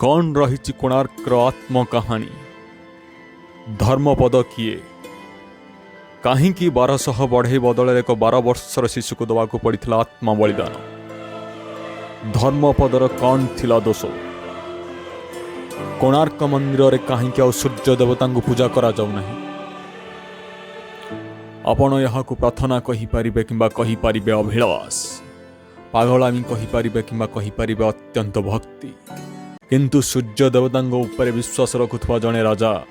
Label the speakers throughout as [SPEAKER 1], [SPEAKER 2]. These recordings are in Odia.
[SPEAKER 1] କ'ଣ ରହିଛି କୋଣାର୍କର ଆତ୍ମକାହାଣୀ? ଧର୍ମପଦ କିଏ? କାହିଁକି 1200 ବଢ଼େଇ ବଦଳରେ ଏକ 12 ବର୍ଷର ଶିଶୁକୁ ଦେବାକୁ ପଡ଼ିଥିଲା ଆତ୍ମ ବଳିଦାନ? ଧର୍ମପଦର କ'ଣ ଥିଲା ଦୋଷ? କୋଣାର୍କ ମନ୍ଦିରରେ କାହିଁକି ଆଉ ସୂର୍ଯ୍ୟ ଦେବତାଙ୍କୁ ପୂଜା କରାଯାଉନାହିଁ? ଆପଣ ଏହାକୁ ପ୍ରାର୍ଥନା କହିପାରିବେ କିମ୍ବା କହିପାରିବେ ଅଭିଳାଷ, ପାଗଳାମି କହିପାରିବେ କିମ୍ବା କହିପାରିବେ ଅତ୍ୟନ୍ତ ଭକ୍ତି। କିନ୍ତୁ ସୂର୍ଯ୍ୟ ଦେବତାଙ୍କ ଉପରେ ବିଶ୍ୱାସ ରଖୁଥିବା ଜଣେ ରାଜା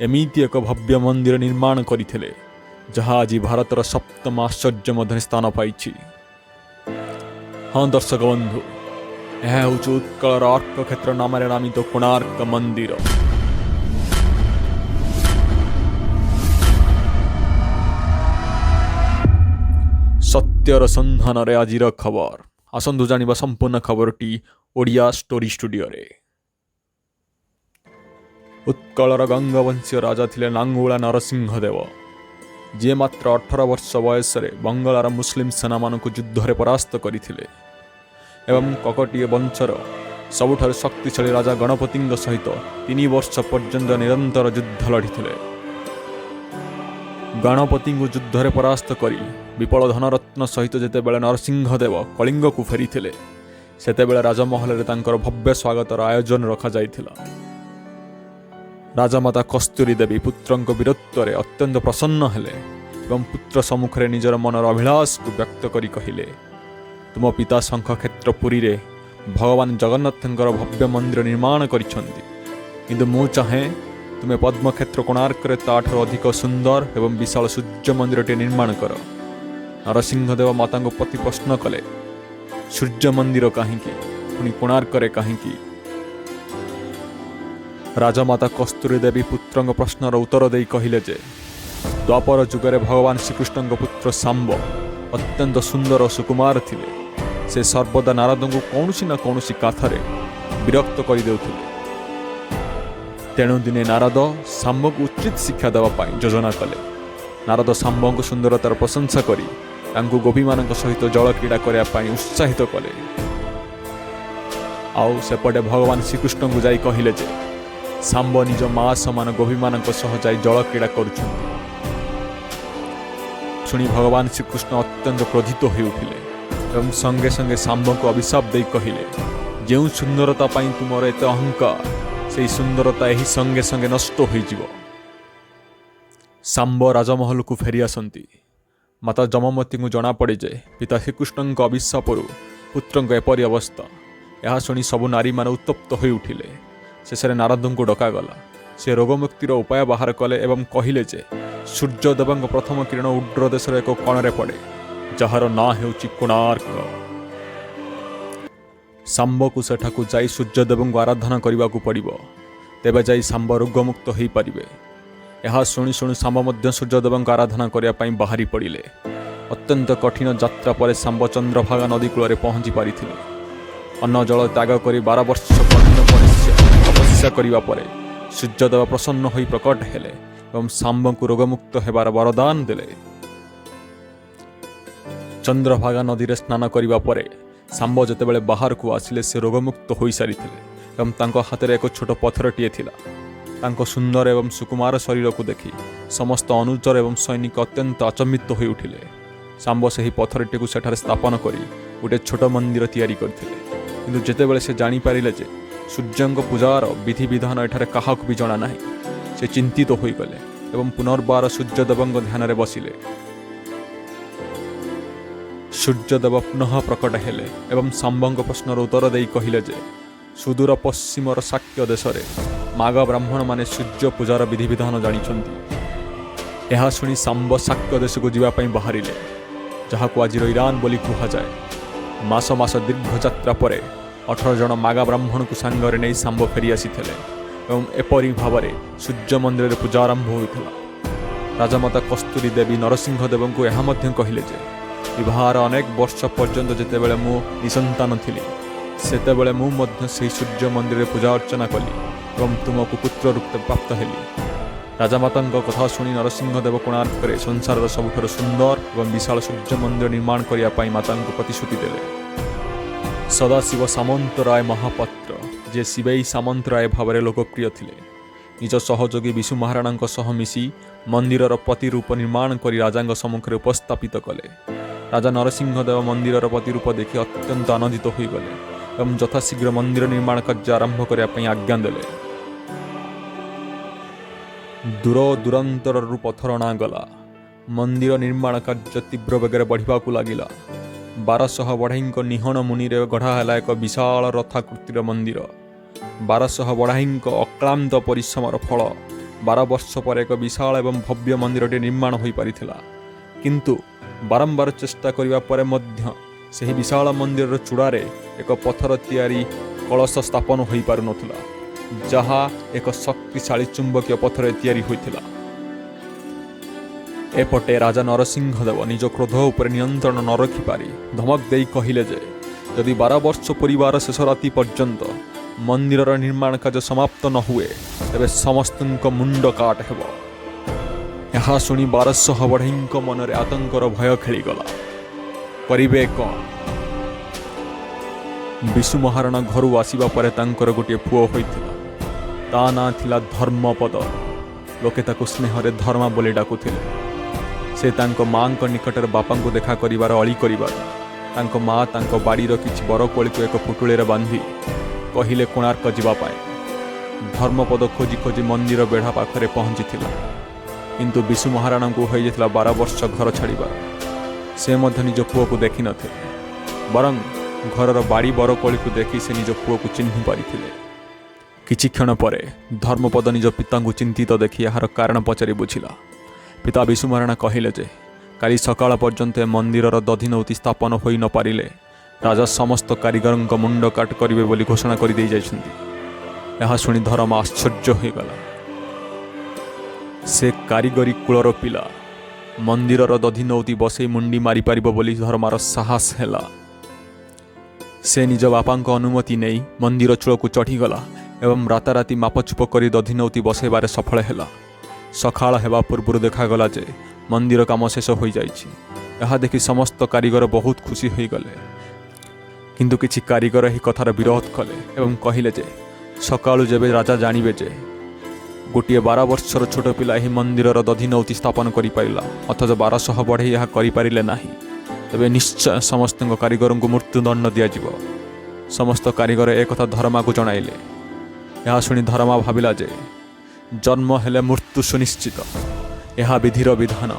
[SPEAKER 1] ଏମିତି ଏକ ଭବ୍ୟ ମନ୍ଦିର ନିର୍ମାଣ କରିଥିଲେ, ଯାହା ଆଜି ଭାରତର ସପ୍ତମ ଆଶ୍ଚର୍ଯ୍ୟ ମଧ୍ୟରେ ସ୍ଥାନ ପାଇଛି। ହଁ ଦର୍ଶକ ବନ୍ଧୁ, ଏହା ହେଉଛି ଉତ୍କଳର ଅର୍କକ୍ଷେତ୍ର ନାମରେ ନାମିତ କୋଣାର୍କ ମନ୍ଦିର। ସତ୍ୟର ସନ୍ଧାନରେ ଆଜିର ଖବର। ଆସନ୍ତୁ ଜାଣିବା ସମ୍ପୂର୍ଣ୍ଣ ଖବରଟି ଓଡ଼ିଆ ଷ୍ଟୋରି ଷ୍ଟୁଡିଓରେ। ଉତ୍କଳର ଗଙ୍ଗବଂଶୀୟ ରାଜା ଥିଲେ ନାଙ୍ଗୁଳା ନରସିଂହ ଦେବ, ଯିଏ ମାତ୍ର 18 ବର୍ଷ ବୟସରେ ବଙ୍ଗଳାର ମୁସଲିମ ସେନାମାନଙ୍କୁ ଯୁଦ୍ଧରେ ପରାସ୍ତ କରିଥିଲେ ଏବଂ କାକଟୀୟ ବଂଶର ସବୁଠାରୁ ଶକ୍ତିଶାଳୀ ରାଜା ଗଣପତିଙ୍କ ସହିତ 3 ବର୍ଷ ପର୍ଯ୍ୟନ୍ତ ନିରନ୍ତର ଯୁଦ୍ଧ ଲଢ଼ିଥିଲେ। ଗଣପତିଙ୍କୁ ଯୁଦ୍ଧରେ ପରାସ୍ତ କରି ବିପୁଳ ଧନରତ୍ନ ସହିତ ଯେତେବେଳେ ନରସିଂହ ଦେବ କଳିଙ୍ଗକୁ ଫେରିଥିଲେ, ସେତେବେଳେ ରାଜମହଲରେ ତାଙ୍କର ଭବ୍ୟ ସ୍ୱାଗତର ଆୟୋଜନ ରଖାଯାଇଥିଲା। ରାଜମାତା କସ୍ତୁରୀ ଦେବୀ ପୁତ୍ରଙ୍କ ବୀରତ୍ୱରେ ଅତ୍ୟନ୍ତ ପ୍ରସନ୍ନ ହେଲେ ଏବଂ ପୁତ୍ର ସମ୍ମୁଖରେ ନିଜର ମନର ଅଭିଳାଷକୁ ବ୍ୟକ୍ତ କରି କହିଲେ, "ତୁମ ପିତା ଶଙ୍ଖକ୍ଷେତ୍ର ପୁରୀରେ ଭଗବାନ ଜଗନ୍ନାଥଙ୍କର ଭବ୍ୟ ମନ୍ଦିର ନିର୍ମାଣ କରିଛନ୍ତି, କିନ୍ତୁ ମୁଁ ଚାହେଁ ତୁମେ ପଦ୍ମକ୍ଷେତ୍ର କୋଣାର୍କରେ ତାଠାରୁ ଅଧିକ ସୁନ୍ଦର ଏବଂ ବିଶାଳ ସୂର୍ଯ୍ୟ ମନ୍ଦିରଟିଏ ନିର୍ମାଣ କର।" ନରସିଂହଦେବ ମାତାଙ୍କୁ ପ୍ରତି ପ୍ରଶ୍ନ କଲେ, "ସୂର୍ଯ୍ୟ ମନ୍ଦିର କାହିଁକି? ପୁଣି କୋଣାର୍କରେ କାହିଁକି?" ରାଜମାତା କସ୍ତୁରୀ ଦେବୀ ପୁତ୍ରଙ୍କ ପ୍ରଶ୍ନର ଉତ୍ତର ଦେଇ କହିଲେ ଯେ ଦ୍ୱାପର ଯୁଗରେ ଭଗବାନ ଶ୍ରୀକୃଷ୍ଣଙ୍କ ପୁତ୍ର ଶାମ୍ବ ଅତ୍ୟନ୍ତ ସୁନ୍ଦର ଓ ସୁକୁମାର ଥିଲେ। ସେ ସର୍ବଦା ନାରଦଙ୍କୁ କୌଣସି ନା କୌଣସି କଥାରେ ବିରକ୍ତ କରିଦେଉଥିଲେ। ତେଣୁ ଦିନେ ନାରଦ ଶାମ୍ବକୁ ଉଚିତ ଶିକ୍ଷା ଦେବା ପାଇଁ ଯୋଜନା କଲେ। ନାରଦ ଶାମ୍ବଙ୍କ ସୁନ୍ଦରତାର ପ୍ରଶଂସା କରି ତାଙ୍କୁ ଗୋପୀମାନଙ୍କ ସହିତ ଜଳ କ୍ରୀଡ଼ା କରିବା ପାଇଁ ଉତ୍ସାହିତ କଲେ। ଆଉ ସେପଟେ ଭଗବାନ ଶ୍ରୀକୃଷ୍ଣଙ୍କୁ ଯାଇ କହିଲେ ଯେ ଶାମ୍ବ ନିଜ ମା ସମାନ ଗୋପୀମାନଙ୍କ ସହ ଯାଇ ଜଳ କ୍ରୀଡ଼ା କରୁଛନ୍ତି। ଶୁଣି ଭଗବାନ ଶ୍ରୀକୃଷ୍ଣ ଅତ୍ୟନ୍ତ କ୍ରୋଧିତ ହୋଇଉଠିଲେ ଏବଂ ସଙ୍ଗେ ସଙ୍ଗେ ଶାମ୍ବଙ୍କୁ ଅଭିଶାପ ଦେଇ କହିଲେ, "ଯେଉଁ ସୁନ୍ଦରତା ପାଇଁ ତୁମର ଏତେ ଅହଙ୍କାର, ସେହି ସୁନ୍ଦରତା ଏହି ସଙ୍ଗେ ସଙ୍ଗେ ନଷ୍ଟ ହୋଇଯିବ।" ଶାମ୍ବ ରାଜମହଲକୁ ଫେରି ଆସନ୍ତି। ମାତା ଯମମତୀଙ୍କୁ ଜଣାପଡ଼େ ଯେ ପିତା ଶ୍ରୀକୃଷ୍ଣଙ୍କ ଅଭିଶାପରୁ ପୁତ୍ରଙ୍କ ଏପରି ଅବସ୍ଥା। ଏହା ଶୁଣି ସବୁ ନାରୀମାନେ ଉତ୍ତପ୍ତ ହୋଇଉଠିଲେ। ଶେଷରେ ନାରଦଙ୍କୁ ଡକାଗଲା। ସେ ରୋଗମୁକ୍ତିର ଉପାୟ ବାହାର କଲେ ଏବଂ କହିଲେ ଯେ ସୂର୍ଯ୍ୟଦେବଙ୍କ ପ୍ରଥମ କିରଣ ଉଡ୍ର ଦେଶର ଏକ କୋଣରେ ପଡ଼େ, ଯାହାର ନାଁ ହେଉଛି କୋଣାର୍କ। ଶାମ୍ବକୁ ସେଠାକୁ ଯାଇ ସୂର୍ଯ୍ୟଦେବଙ୍କୁ ଆରାଧନା କରିବାକୁ ପଡ଼ିବ, ତେବେ ଯାଇ ଶାମ୍ବ ରୋଗମୁକ୍ତ ହୋଇପାରିବେ। ଏହା ଶୁଣି ଶୁଣି ଶାମ୍ବ ମଧ୍ୟ ସୂର୍ଯ୍ୟଦେବଙ୍କ ଆରାଧନା କରିବା ପାଇଁ ବାହାରି ପଡ଼ିଲେ। ଅତ୍ୟନ୍ତ କଠିନ ଯାତ୍ରା ପରେ ଶାମ୍ବ ଚନ୍ଦ୍ରଭାଗା ନଦୀ କୂଳରେ ପହଞ୍ଚି ପାରିଥିଲେ। ଅନ୍ନ ଜଳ ତ୍ୟାଗ କରି 12 ବର୍ଷ କଠିନ ତପସ୍ୟା କରିବା ପରେ ସୂର୍ଯ୍ୟଦେବ ପ୍ରସନ୍ନ ହୋଇ ପ୍ରକଟ ହେଲେ ଏବଂ ଶାମ୍ବଙ୍କୁ ରୋଗମୁକ୍ତ ହେବାର ବରଦାନ ଦେଲେ। ଚନ୍ଦ୍ରଭାଗା ନଦୀରେ ସ୍ନାନ କରିବା ପରେ ଶାମ୍ବ ଯେତେବେଳେ ବାହାରକୁ ଆସିଲେ, ସେ ରୋଗମୁକ୍ତ ହୋଇସାରିଥିଲେ ଏବଂ ତାଙ୍କ ହାତରେ ଏକ ଛୋଟ ପଥରଟିଏ ଥିଲା। ତାଙ୍କ ସୁନ୍ଦର ଏବଂ ସୁକୁମାର ଶରୀରକୁ ଦେଖି ସମସ୍ତ ଅନୁଚର ଏବଂ ସୈନିକ ଅତ୍ୟନ୍ତ ଆଚମ୍ବିତ ହୋଇଉଠିଲେ। ଶାମ୍ବ ସେହି ପଥରଟିକୁ ସେଠାରେ ସ୍ଥାପନ କରି ଗୋଟିଏ ଛୋଟ ମନ୍ଦିର ତିଆରି କରିଥିଲେ। କିନ୍ତୁ ଯେତେବେଳେ ସେ ଜାଣିପାରିଲେ ଯେ ସୂର୍ଯ୍ୟଙ୍କ ପୂଜାର ବିଧିବିଧାନ ଏଠାରେ କାହାକୁ ବି ଜଣା ନାହିଁ, ସେ ଚିନ୍ତିତ ହୋଇଗଲେ ଏବଂ ପୁନର୍ବାର ସୂର୍ଯ୍ୟଦେବଙ୍କ ଧ୍ୟାନରେ ବସିଲେ। ସୂର୍ଯ୍ୟଦେବ ପୁନଃ ପ୍ରକଟ ହେଲେ ଏବଂ ଶାମ୍ବଙ୍କ ପ୍ରଶ୍ନର ଉତ୍ତର ଦେଇ କହିଲେ ଯେ ସୁଦୂର ପଶ୍ଚିମର ଶାକ୍ୟ ଦେଶରେ ମାଗ ବ୍ରାହ୍ମଣମାନେ ସୂର୍ଯ୍ୟ ପୂଜାର ବିଧିବିଧାନ ଜାଣିଛନ୍ତି। ଏହା ଶୁଣି ଶାମ୍ବ ଶାକ୍ୟ ଦେଶକୁ ଯିବା ପାଇଁ ବାହାରିଲେ, ଯାହାକୁ ଆଜିର ଇରାନ ବୋଲି କୁହାଯାଏ। ମାସ ମାସ ଦୀର୍ଘ ଯାତ୍ରା ପରେ 18 ଜଣ ମାଗା ବ୍ରାହ୍ମଣଙ୍କୁ ସାଙ୍ଗରେ ନେଇ ଶାମ୍ବ ଫେରି ଆସିଥିଲେ ଏବଂ ଏପରି ଭାବରେ ସୂର୍ଯ୍ୟ ମନ୍ଦିରରେ ପୂଜା ଆରମ୍ଭ ହୋଇଥିଲା। ରାଜମାତା କସ୍ତୁରୀ ଦେବୀ ନରସିଂହ ଦେବଙ୍କୁ ଏହା ମଧ୍ୟ କହିଲେ ଯେ ବିବାହର ଅନେକ ବର୍ଷ ପର୍ଯ୍ୟନ୍ତ ଯେତେବେଳେ ମୁଁ ନିସନ୍ତାନ ଥିଲି, ସେତେବେଳେ ମୁଁ ମଧ୍ୟ ସେହି ସୂର୍ଯ୍ୟ ମନ୍ଦିରରେ ପୂଜା ଅର୍ଚ୍ଚନା କଲି ଏବଂ ତୁମକୁ ପୁତ୍ର ରୂପେ ପ୍ରାପ୍ତ ହେଲି। ରାଜାମାତାଙ୍କ କଥା ଶୁଣି ନରସିଂହ ଦେବ କୋଣାର୍କରେ ସଂସାରର ସବୁଠାରୁ ସୁନ୍ଦର ଏବଂ ବିଶାଳ ସୂର୍ଯ୍ୟ ମନ୍ଦିର ନିର୍ମାଣ କରିବା ପାଇଁ ମାତାଙ୍କୁ ପ୍ରତିଶ୍ରୁତି ଦେଲେ। ସଦାଶିବ ସାମନ୍ତରାୟ ମହାପାତ୍ର, ଯିଏ ଶିବେଇ ସାମନ୍ତରାୟ ଭାବରେ ଲୋକପ୍ରିୟ ଥିଲେ, ନିଜ ସହଯୋଗୀ ବିଶୁ ମହାରଣାଙ୍କ ସହ ମିଶି ମନ୍ଦିରର ପ୍ରତିରୂପ ନିର୍ମାଣ କରି ରାଜାଙ୍କ ସମ୍ମୁଖରେ ଉପସ୍ଥାପିତ କଲେ। ରାଜା ନରସିଂହ ଦେବ ମନ୍ଦିରର ପ୍ରତିରୂପ ଦେଖି ଅତ୍ୟନ୍ତ ଆନନ୍ଦିତ ହୋଇଗଲେ ଏବଂ ଯଥାଶୀଘ୍ର ମନ୍ଦିର ନିର୍ମାଣ କାର୍ଯ୍ୟ ଆରମ୍ଭ କରିବା ପାଇଁ ଆଜ୍ଞା ଦେଲେ। ଦୂର ଦୂରାନ୍ତରରୁ ପଥର ଅଣାଗଲା। ମନ୍ଦିର ନିର୍ମାଣ କାର୍ଯ୍ୟ ତୀବ୍ର ବେଗରେ ବଢ଼ିବାକୁ ଲାଗିଲା। 1200 ବଢ଼େଇଙ୍କ ନିହଣ ମୁନିରେ ଗଢ଼ା ହେଲା ଏକ ବିଶାଳ ରଥାକୃତିର ମନ୍ଦିର। 1200 ବଢ଼େଇଙ୍କ ଅକ୍ଳାନ୍ତ ପରିଶ୍ରମର ଫଳ 12 ବର୍ଷ ପରେ ଏକ ବିଶାଳ ଏବଂ ଭବ୍ୟ ମନ୍ଦିରଟି ନିର୍ମାଣ ହୋଇପାରିଥିଲା। କିନ୍ତୁ ବାରମ୍ବାର ଚେଷ୍ଟା କରିବା ପରେ ମଧ୍ୟ ସେହି ବିଶାଳ ମନ୍ଦିରର ଚୂଡ଼ାରେ ଏକ ପଥର ତିଆରି କଳସ ସ୍ଥାପନ ହୋଇପାରୁନଥିଲା, ଯାହା ଏକ ଶକ୍ତିଶାଳୀ ଚୁମ୍ବକୀୟ ପଥରରେ ତିଆରି ହୋଇଥିଲା। ଏପଟେ ରାଜା ନରସିଂହ ଦେବ ନିଜ କ୍ରୋଧ ଉପରେ ନିୟନ୍ତ୍ରଣ ନ ରଖିପାରି ଧମକ ଦେଇ କହିଲେ ଯେ ଯଦି 12 ବର୍ଷ ପୂରିବାର ଶେଷ ରାତି ପର୍ଯ୍ୟନ୍ତ ମନ୍ଦିରର ନିର୍ମାଣ କାର୍ଯ୍ୟ ସମାପ୍ତ ନ ହୁଏ, ତେବେ ସମସ୍ତଙ୍କ ମୁଣ୍ଡ କାଟ ହେବ। ଏହା ଶୁଣି 1200 ବଢ଼େଇଙ୍କ ମନରେ ଆତଙ୍କର ଭୟ ଖେଳିଗଲା। କରିବେ କ'ଣ? ବିଶୁ ମହାରଣା ଘରୁ ଆସିବା ପରେ ତାଙ୍କର ଗୋଟିଏ ପୁଅ ହୋଇଥିଲା। ତା ନାଁ ଥିଲା ଧର୍ମପଦ। ଲୋକେ ତାକୁ ସ୍ନେହରେ ଧର୍ମା ବୋଲି ଡାକୁଥିଲେ। ସେ ତାଙ୍କ ମାଙ୍କ ନିକଟରେ ବାପାଙ୍କୁ ଦେଖା କରିବାର ଅଳି କରିବାରୁ ତାଙ୍କ ମା ତାଙ୍କ ବାଡ଼ିର କିଛି ବରକୋଳିକୁ ଏକ ପୁଟୁଳିରେ ବାନ୍ଧି କହିଲେ କୋଣାର୍କ ଯିବା ପାଇଁ। ଧର୍ମପଦ ଖୋଜି ଖୋଜି ମନ୍ଦିର ବେଢ଼ା ପାଖରେ ପହଞ୍ଚିଥିଲା। କିନ୍ତୁ ବିଶୁ ମହାରଣାଙ୍କୁ ହୋଇଯାଇଥିଲା 12 ବର୍ଷ ଘର ଛାଡ଼ିବାର। ସେ ମଧ୍ୟ ନିଜ ପୁଅକୁ ଦେଖିନଥିଲେ, ବରଂ ଘରର ବାଡ଼ି ବରକୋଳିକୁ ଦେଖି ସେ ନିଜ ପୁଅକୁ ଚିହ୍ନି ପାରିଥିଲେ। କିଛି କ୍ଷଣ ପରେ ଧର୍ମପଦ ନିଜ ପିତାଙ୍କୁ ଚିନ୍ତିତ ଦେଖି ଏହାର କାରଣ ପଚାରି ବୁଝିଲା। ପିତା ବିଶୁ ମହାରଣା କହିଲେ ଯେ କାଲି ସକାଳ ପର୍ଯ୍ୟନ୍ତ ଏ ମନ୍ଦିରର ଦଧିନଉତି ସ୍ଥାପନ ହୋଇ ନପାରିଲେ ରାଜା ସମସ୍ତ କାରିଗରଙ୍କ ମୁଣ୍ଡ କାଟ କରିବେ ବୋଲି ଘୋଷଣା କରିଦେଇ ଯାଇଛନ୍ତି। ଏହା ଶୁଣି ଧରମା ଆଶ୍ଚର୍ଯ୍ୟ ହୋଇଗଲା। ସେ କାରିଗରୀ କୁଳର ପିଲା ମନ୍ଦିରର ଦଧିନଉତି ବସେଇ ମୁଣ୍ଡି ମାରିପାରିବ ବୋଲି ଧର୍ମାର ସାହସ ହେଲା। ସେ ନିଜ ବାପାଙ୍କ ଅନୁମତି ନେଇ ମନ୍ଦିର ଚୂଳକୁ ଚଢ଼ିଗଲା ଏବଂ ରାତାରାତି ମାପଚୁପ କରି ଦଧିନଉତି ବସେଇବାରେ ସଫଳ ହେଲା। ସକାଳ ହେବା ପୂର୍ବରୁ ଦେଖାଗଲା ଯେ ମନ୍ଦିର କାମ ଶେଷ ହୋଇଯାଇଛି। ଏହା ଦେଖି ସମସ୍ତ କାରିଗର ବହୁତ ଖୁସି ହୋଇଗଲେ। କିନ୍ତୁ କିଛି କାରିଗର ଏହି କଥାର ବିରୋଧ କଲେ ଏବଂ କହିଲେ ଯେ ସକାଳୁ ଯେବେ ରାଜା ଜାଣିବେ ଯେ ଗୋଟିଏ 12 ବର୍ଷର ଛୋଟ ପିଲା ଏହି ମନ୍ଦିରର ଦଧିନଉତି ସ୍ଥାପନ କରିପାରିଲା, ଅଥଚ 1200 ବଢ଼େଇ ଏହା କରିପାରିଲେ ନାହିଁ, ତେବେ ନିଶ୍ଚୟ ସମସ୍ତଙ୍କ କାରିଗରଙ୍କୁ ମୃତ୍ୟୁଦଣ୍ଡ ଦିଆଯିବ। ସମସ୍ତ କାରିଗର ଏକଥା ଧର୍ମାକୁ ଜଣାଇଲେ। ଏହା ଶୁଣି ଧର୍ମା ଭାବିଲା ଯେ ଜନ୍ମ ହେଲେ ମୃତ୍ୟୁ ସୁନିଶ୍ଚିତ, ଏହା ବିଧିର ବିଧାନ।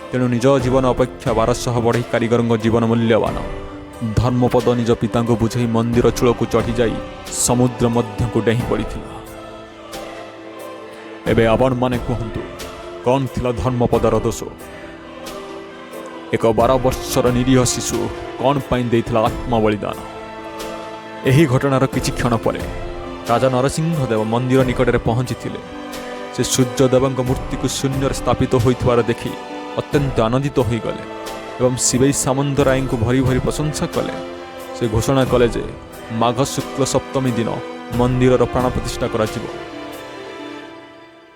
[SPEAKER 1] ତେଣୁ ନିଜ ଜୀବନ ଅପେକ୍ଷା 1200 ବଢ଼େଇ କାରିଗରଙ୍କ ଜୀବନ ମୂଲ୍ୟବାନ। ଧର୍ମପଦ ନିଜ ପିତାଙ୍କୁ ବୁଝେଇ ମନ୍ଦିର ଚୂଳକୁ ଚଢ଼ିଯାଇ ସମୁଦ୍ର ମଧ୍ୟକୁ ଡେଇଁ ପଡ଼ିଥିଲା। ଏବେ ଆପଣମାନେ କୁହନ୍ତୁ, କ'ଣ ଥିଲା ଧର୍ମପଦର ଦୋଷ? ଏକ 12 ବର୍ଷର ନିରୀହ ଶିଶୁ କ'ଣ ପାଇଁ ଦେଇଥିଲା ଆତ୍ମବଳିଦାନ? ଏହି ଘଟଣାର କିଛି କ୍ଷଣ ପରେ ରାଜା ନରସିଂହ ଦେବ ମନ୍ଦିର ନିକଟରେ ପହଞ୍ଚିଥିଲେ। ସେ ସୂର୍ଯ୍ୟଦେବଙ୍କ ମୂର୍ତ୍ତିକୁ ଶୂନ୍ୟରେ ସ୍ଥାପିତ ହୋଇଥିବାର ଦେଖି ଅତ୍ୟନ୍ତ ଆନନ୍ଦିତ ହୋଇଗଲେ ଏବଂ ଶିବେଇ ସାମନ୍ତରାୟଙ୍କୁ ଭରି ଭରି ପ୍ରଶଂସା କଲେ। ସେ ଘୋଷଣା କଲେ ଯେ ମାଘ ଶୁକ୍ଳ ସପ୍ତମୀ ଦିନ ମନ୍ଦିରର ପ୍ରାଣ ପ୍ରତିଷ୍ଠା କରାଯିବ।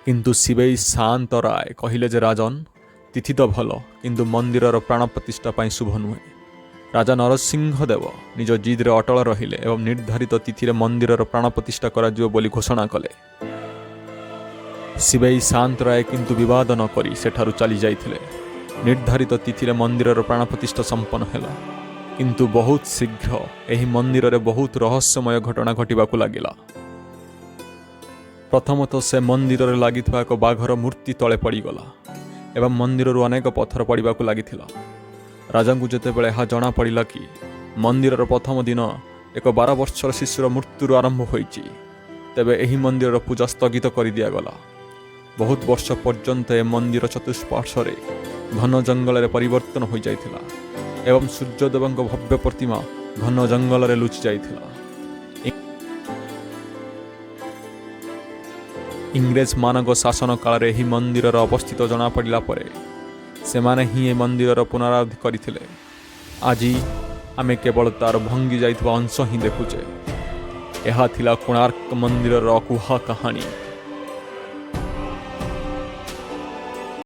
[SPEAKER 1] କିନ୍ତୁ ଶିବେଇ ସାଆନ୍ତ ରାୟ କହିଲେ ଯେ ରାଜନ, ତିଥି ତ ଭଲ, କିନ୍ତୁ ମନ୍ଦିରର ପ୍ରାଣ ପ୍ରତିଷ୍ଠା ପାଇଁ ଶୁଭ ନୁହେଁ। ରାଜା ନରସିଂହ ଦେବ ନିଜ ଜିଦ୍ରେ ଅଟଳ ରହିଲେ ଏବଂ ନିର୍ଦ୍ଧାରିତ ତିଥିରେ ମନ୍ଦିରର ପ୍ରାଣ ପ୍ରତିଷ୍ଠା କରାଯିବ ବୋଲି ଘୋଷଣା କଲେ। ଶିବେଇ ସାଆନ୍ତ ରାୟ କିନ୍ତୁ ବିବାଦ ନ କରି ସେଠାରୁ ଚାଲି ଯାଇଥିଲେ। ନିର୍ଦ୍ଧାରିତ ତିଥିରେ ମନ୍ଦିରର ପ୍ରାଣ ପ୍ରତିଷ୍ଠା ସମ୍ପନ୍ନ ହେଲା। କିନ୍ତୁ ବହୁତ ଶୀଘ୍ର ଏହି ମନ୍ଦିରରେ ବହୁତ ରହସ୍ୟମୟ ଘଟଣା ଘଟିବାକୁ ଲାଗିଲା। ପ୍ରଥମତଃ ସେ ମନ୍ଦିରରେ ଲାଗିଥିବା ଏକ ବାଘର ମୂର୍ତ୍ତି ତଳେ ପଡ଼ିଗଲା ଏବଂ ମନ୍ଦିରରୁ ଅନେକ ପଥର ପଡ଼ିବାକୁ ଲାଗିଥିଲା। ରାଜାଙ୍କୁ ଯେତେବେଳେ ଏହା ଜଣାପଡ଼ିଲା କି ମନ୍ଦିରର ପ୍ରଥମ ଦିନ ଏକ 12 ବର୍ଷର ଶିଶୁର ମୃତ୍ୟୁରୁ ଆରମ୍ଭ ହୋଇଛି, ତେବେ ଏହି ମନ୍ଦିରର ପୂଜା ସ୍ଥଗିତ କରିଦିଆଗଲା। ବହୁତ ବର୍ଷ ପର୍ଯ୍ୟନ୍ତ ଏ ମନ୍ଦିର ଚତୁଃପାର୍ଶ୍ୱରେ ଘନ ଜଙ୍ଗଲରେ ପରିବର୍ତ୍ତନ ହୋଇଯାଇଥିଲା ଏବଂ ସୂର୍ଯ୍ୟଦେବଙ୍କ ଭବ୍ୟ ପ୍ରତିମା ଘନ ଜଙ୍ଗଲରେ ଲୁଚି ଯାଇଥିଲା। ଇଂରେଜମାନଙ୍କ ଶାସନ କାଳରେ ଏହି ମନ୍ଦିରର ଅବସ୍ଥିତ ଜଣାପଡ଼ିଲା ପରେ ସେମାନେ ହିଁ ଏ ମନ୍ଦିରର ପୁନରୁଦ୍ଧାର କରିଥିଲେ। ଆଜି ଆମେ କେବଳ ତାର ଭଙ୍ଗି ଯାଇଥିବା ଅଂଶ ହିଁ ଦେଖୁଛେ। ଏହା ଥିଲା କୋଣାର୍କ ମନ୍ଦିରର ଅକୁହା କାହାଣୀ।